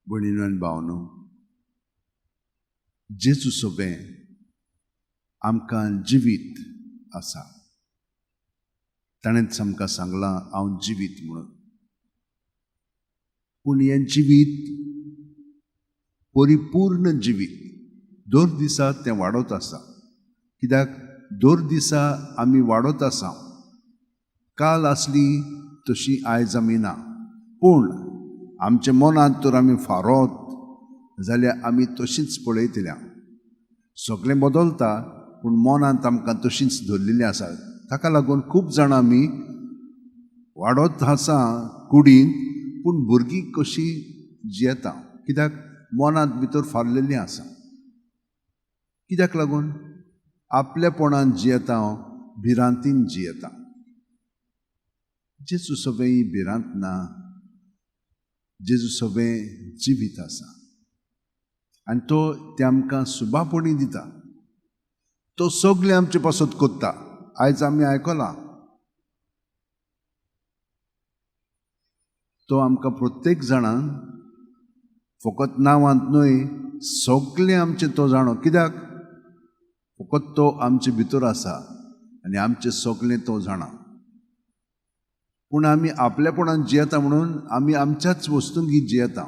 भयणीनो आनी भावनो, जेजू सोबें आमकां जिवीत आसा. ताणेंच आमकां सांगलां हांव जिवीत म्हणून. पूण हें जिवीत परिपूर्ण जिवीत दर दिसा तें वाडत आसा. कित्याक दर दिसा आमी वाडत आसा. काल आसली तशी आयज आमी ना, पूण आमच्या मनांत तर आमी फारोत जाल्यार आमी तशींच पळयतल्या. सगळें बदलता पूण मनांत आमकां तशींच धरलेलीं आसा. ताका लागून खूब जाणां आमी वाडत आसा कुडीन, पूण भुरगीं कशीं जियेता, कित्याक मनांत भितर फारलेलीं आसा. कित्याक लागून आपलेपणान जियेता, भिरांतीन जियेता. जेजू सगळें ही भिरांत ना, जेजू सगळें जिवीत आसा आनी तो ते आमकां सुबापणी दिता. तो सगळें आमचे पासत कोत्ता. आयज आमी आयकलां, तो आमकां प्रत्येक जाणांक फकत नांवांत न्हय, सगळें आमचें तो जाणो. कित्याक फकत तो आमचे भितर आसा आनी आमचें सगळें तो जाणा. पूण आमी आपलेपणान जियेता म्हणून आमी आमच्याच वस्तूंक जियेता.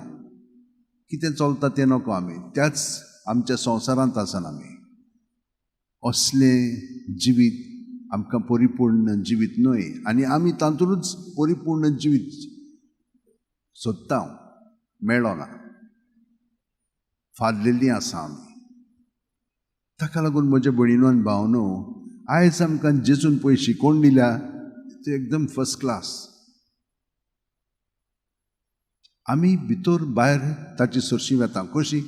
कितें चलता तें नको, आमी त्याच आमच्या संवसारांत आसना. आमी असलें जिवीत आमकां परिपूर्ण जिवीत न्हय आनी आमी तातूंतच परिपूर्ण जिवीत सोदता, मेळना, फारलेलीं आसा आमी. ताका लागून म्हज्या भयणीनो आनी भावनो, आयज आमकां जेजून पळय शिकोवन दिल्या ते एकदम फर्स्ट क्लास. आमी भितर भायर ताची सरशी वेता. कशी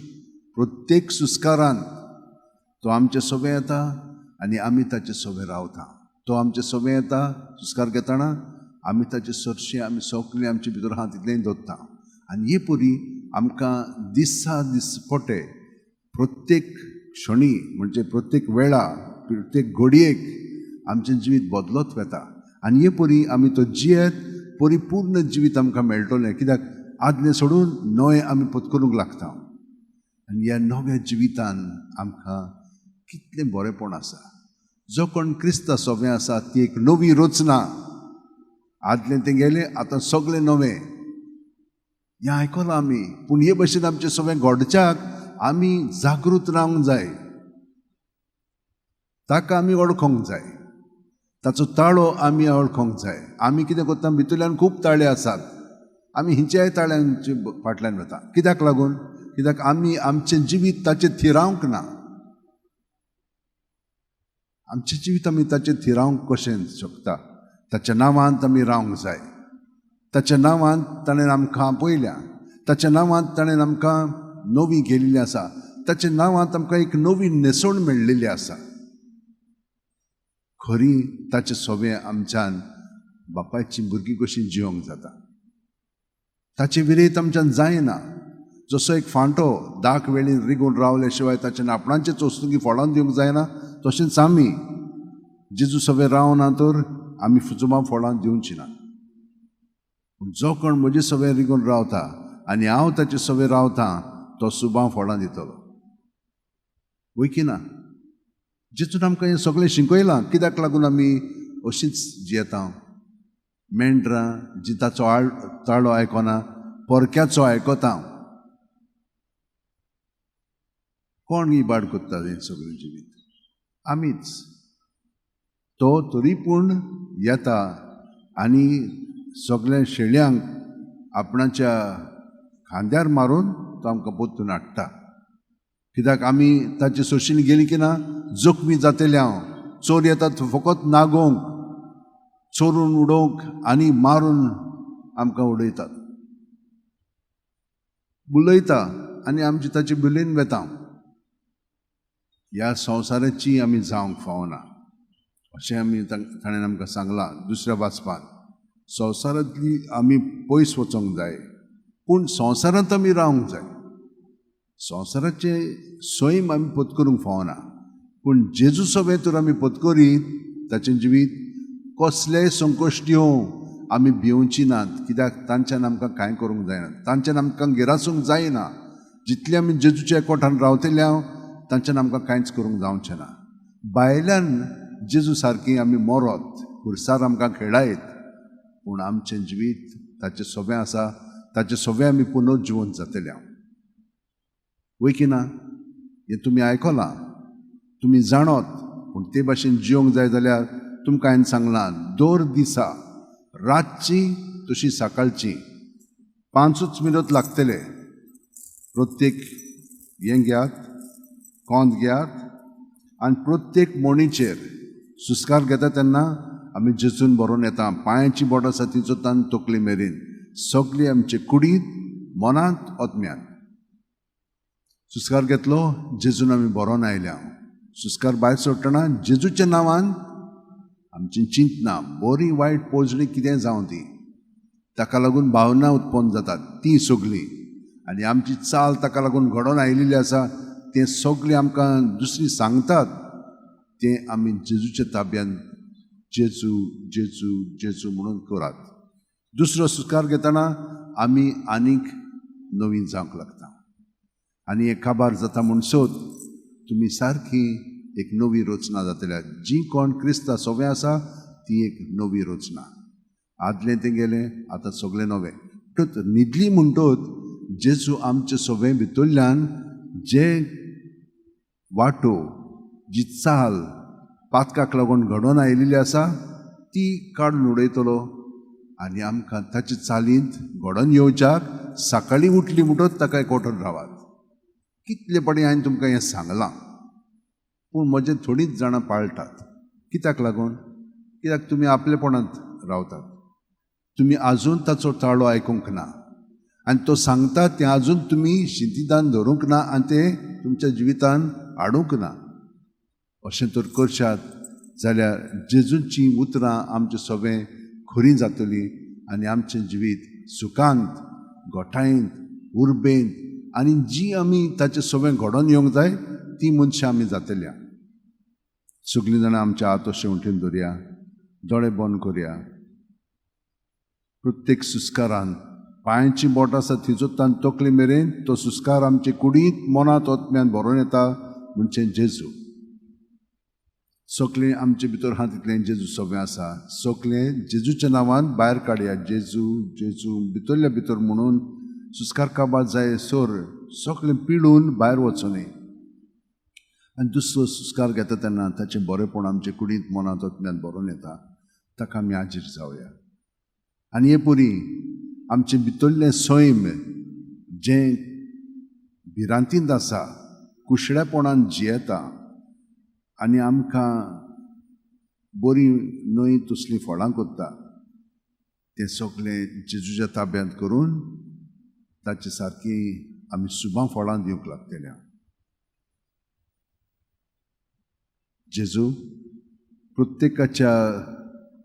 प्रत्येक सुस्कारान तो आमचे सोबें येता आनी आमी ताचे सोबें रावता. तो आमचे सोबें येता सुस्कार घेतना, आमी ताचे सरशी आमी सगळीं आमचे भितर आहा तितलेंय दवरता. आनी हे परी आमकां दिसा दिसपटे प्रत्येक क्षणी, म्हणजे प्रत्येक वेळा, प्रत्येक घडयेक आमचें जिवीत बदलत वता. आनी हे परी आमी तो जियेत परिपूर्ण जिवीत आमकां मेळटलें. कित्याक आदलें सोडून नवें आमी पत्करूंक लागता. आनी ह्या नव्या जिवितान आमकां कितलें बरेंपण आसा. जो कोण क्रिस्ता सोबें आसा ती एक नवी रचना. आदलें तें गेलें, आतां सगळें नवें. हें आयकलां आमी. पूण हे भशेन आमचें सगळें घडच्याक आमी जागृत रावंक जाय. ताका आमी वळखोंक जाय, ताचो ताळो आमी वळखोंक जाय. आमी कितें करता, भितरल्यान खूब ताळे आसात, आमी हिंच्याय ताळ्यांचे फाटल्यान वता. कित्याक लागून? कित्याक आमी आमचें जिवीत ताचेर थिरावंक ना. आमचें जिवीत आमी ताचेर थिरावंक कशें शकता? ताच्या नांवांत आमी रावंक जाय. ताच्या नांवांत ताणें आमकां आपयल्या, ताच्या नांवांत ताणें आमकां नवी केल्ली आसा, ताच्या नांवांत आमकां एक नवी न्हेसवण मेळ्ळेली आसा. खरी ताचे सोबें आमच्यान बापायची भुरगीं कशीं जिवंक जाता. ताचे विरयत आमच्यान जायना. जसो एक फांटो दाक वेळीन रिगून रावले शिवाय ताच्या आपणाचेच वस्तुंकी फळां दिवंक जायना, तशेंच आमी जेजू सगळें रावना तर आमी फुचुमा फळां दिवची ना. पूण जो कोण म्हजे सगळें रिगून रावता आनी हांव ताचे सगळें रावता, तो सुबां फळां दितलो. वय की ना? जेजून आमकां हें सगळें शिकयलां. कित्याक लागून आमी अशींच जियेता? मेंढरां जी ताचो ताळो आयकना, परक्याचो आयकता. कोण इबाड करता हें सगळें जिवीत? आमीच. तो तरी पूण येता आनी सगळ्या शेळ्यांक आपणाच्या खांद्यार मारून तो आमकां परतून हाडटा. कित्याक आमी ताचे सोशीन गेली की ना जखमी जातले. हांव चोर येतात फकत नागोवंक, चोरून उडोवंक आनी मारून आमकां उडयतात, बुलयता आनी आमची ताचे बुलयन वेता. ह्या संवसाराची आमी जावंक फावना अशें आमी ताणें आमकां सांगलां दुसऱ्या वाचपान. संवसारांतली आमी पयस वचोंक जाय, पूण संवसारांत आमी रावंक जाय. संवसाराचें सैम आमी पत्करूंक फावना, पूण जेजू सगळें तर आमी पत्करीत ताचें जिवीत कसलेय संकश्ट येवं आमी भिवची नात, कित्याक तांच्यान आमकां कांय करूंक जायना, तांच्यान आमकां गिरासूंक जायना. जितले आमी जेजूच्या एकवटान रावतले हांव तांच्यान आमकां कांयच करूंक जावचें ना. भायल्यान जेजू सारकी आमी मरत, खुर्सार आमकां खेळायत, पूण आमचें जिवीत ताचें सोबें आसा, ताचें सोबें आमी पुनर्जिवन जातले हांव. वय की ना? हें तुमी आयकलां, तुमी जाणत, पूण ते भाशेन जिवंक जाय जाल्यार तुमकां हांवें सांगलां, दर दिसा रातची तशी सकाळची 5 मिनट लागतले. प्रत्येक हें घेयात, कोंत घेयात आनी प्रत्येक मोणीचेर सुस्कार घेता तेन्ना आमी जेजून भरोन येता. पांयाची बोट आसा तिचो तान तकली मेरेन सगळी आमचे कुडींत, मनांत, आत्म्यांत सुस्कार घेतलो, जेजून आमी भरोन आयल्या. सुस्कार भायर सोडटना जेजूच्या नांवान आमची चिंतना बरी वायट पोजडी कितें जावं ती, ताका लागून भावना उत्पन्न जातात ती सगळी, आनी आमची चाल ताका लागून घडोवन आयिल्ली आसा. तें सगळें आमकां दुसरी सांगतात तें आमी जेजूच्या ताब्यान जेजू जेजू जेजू म्हणून करात. दुसरो सुस्कार घेतना आमी आनीक नवीन जावंक लागता आनी एक काबार जाता म्हूण सोद तुमी सारकी एक नवी रचना जातल्या. जी कोण क्रिस्ता सोबें आसा ती एक नवी रचना. आदलें तें गेलें, आतां सगळें नवें. न्हिदली म्हणटोच जेजू आमचे सोबें भितरल्यान जे वाटो, जी चाल पातकाक लागून घडोवन आयिल्ली आसा ती काडून उडयतलो आनी आमकां ताचे चालींत घडोवन येवच्याक सकाळीं उठली म्हणटच ताका एकवटून रावात. कितले पडी हांवें तुमकां हें सांगलां, पूण म्हजें थोडींच जाणां पाळटात. कित्याक लागून? कित्याक तुमी आपलेपणांत रावतात. तुमी आजून ताचो ताळो आयकूंक ना आनी तो सांगता तें आजून तुमी शिंतिदान धरूंक ना आनी तें तुमच्या जिवितान हाडूंक ना. अशें तर करशात जाल्यार जेजूचीं उतरां आमचें सोबें खरीं जातलीं आनी आमचें जिवीत सुखांत, गोठायेंत, उर्बेंत आनी जी आमी ताचें सोबें घडोवन येवंक जाय ती मनशां आमी जातल्या. सगळीं जाणां आमच्या हात अशें उठून धरया, दोळे बंद करया. प्रत्येक सुस्कारान पांयांची बोट आसा थिंचो तान तकले मेरेन तो सुस्कार आमचे कुडींत, मनांत, आत्म्यान भरोन येता म्हणजे जेजू. सगळें आमचे भितर आहा तितलें जेजू सोबें आसा. सगळें जेजूच्या नांवान भायर काडया. जेजू जेजू भितरल्या भितर म्हणून सुस्कार काबार जाय सोर सगळें पिळून भायर वचूं. आनी दुसरो सुस्कार घेता तेन्ना ताचें बरेंपण आमचे कुडींत, मनांत, आत्म्यांत भरोन येता. ताका आमी आजीर जावया. आनी हे पुरी आमचें भितरलें सैम जें भिरांतींत आसा, कुशळेपणान जियेता आनी आमकां बरी न्हय तसलीं फळां करता, तें सगळें जेजूच्या ताब्यांत करून ताचे सारकी आमी सुबां फळां दिवंक लागतल्या. जेजू, प्रत्येकाच्या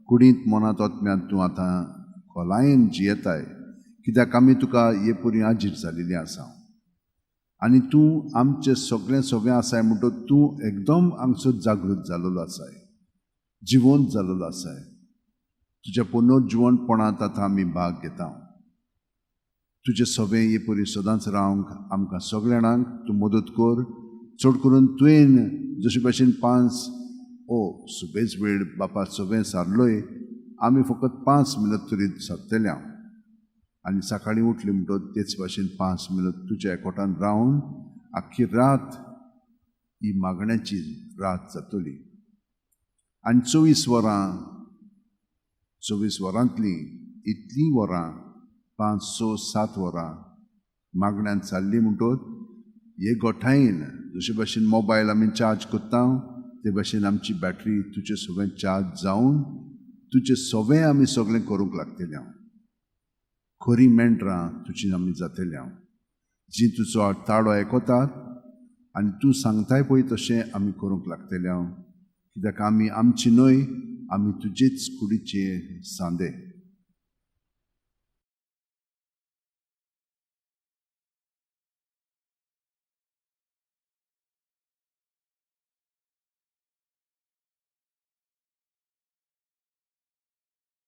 कुडींत, मनांत, आत्म्यांत तूं आतां खोलायेन जियेताय, कित्याक आमी तुका हे पुरी आजीर जाल्ली आसा आनी तूं आमचें सगळें सोबें आसाय म्हणटच तूं एकदम हांगसर जागृत जाल्लो आसाय, जिवंत जाल्लो आसाय. तुज्या पुनर्जिवंतपणांत आतां आमी भाग घेता. तुजें सोबें हे परी सदांच रावंक आमकां सगळ्या जाणांक तूं मदत कर. चड करून तुवें जशे भाशेन 5 सुबेज वेळ बापा सोबें सारलोय, आमी फकत 5 मिनट तरी सारतले हांव. आनी सकाळीं उठली म्हणटच तेच भाशेन 5 मिनट तुज्या एकवटान रावन आख्खी रात ही मागण्याची रात जातली. आनी 24 वरां, 24 वरांतलीं इतलीं वरां 5, 6, 7 वरां मागण्यान चालली म्हणटच हे गोठायेन जशे भाशेन मोबायल आमी चार्ज करता ते भाशेन आमची बॅटरी तुजे सगळें चार्ज जावन तुजें सगळें आमी सगळें करूंक लागतलें हांव. खरी मेंढरां तुजी आमी जातलें हांव, जी तुजो ताळो आयकतात आनी तूं सांगताय पळय तशें आमी करूंक लागतलें हांव. कित्याक आमी आमची न्हय, आमी तुजेच कुडीचे सांदे.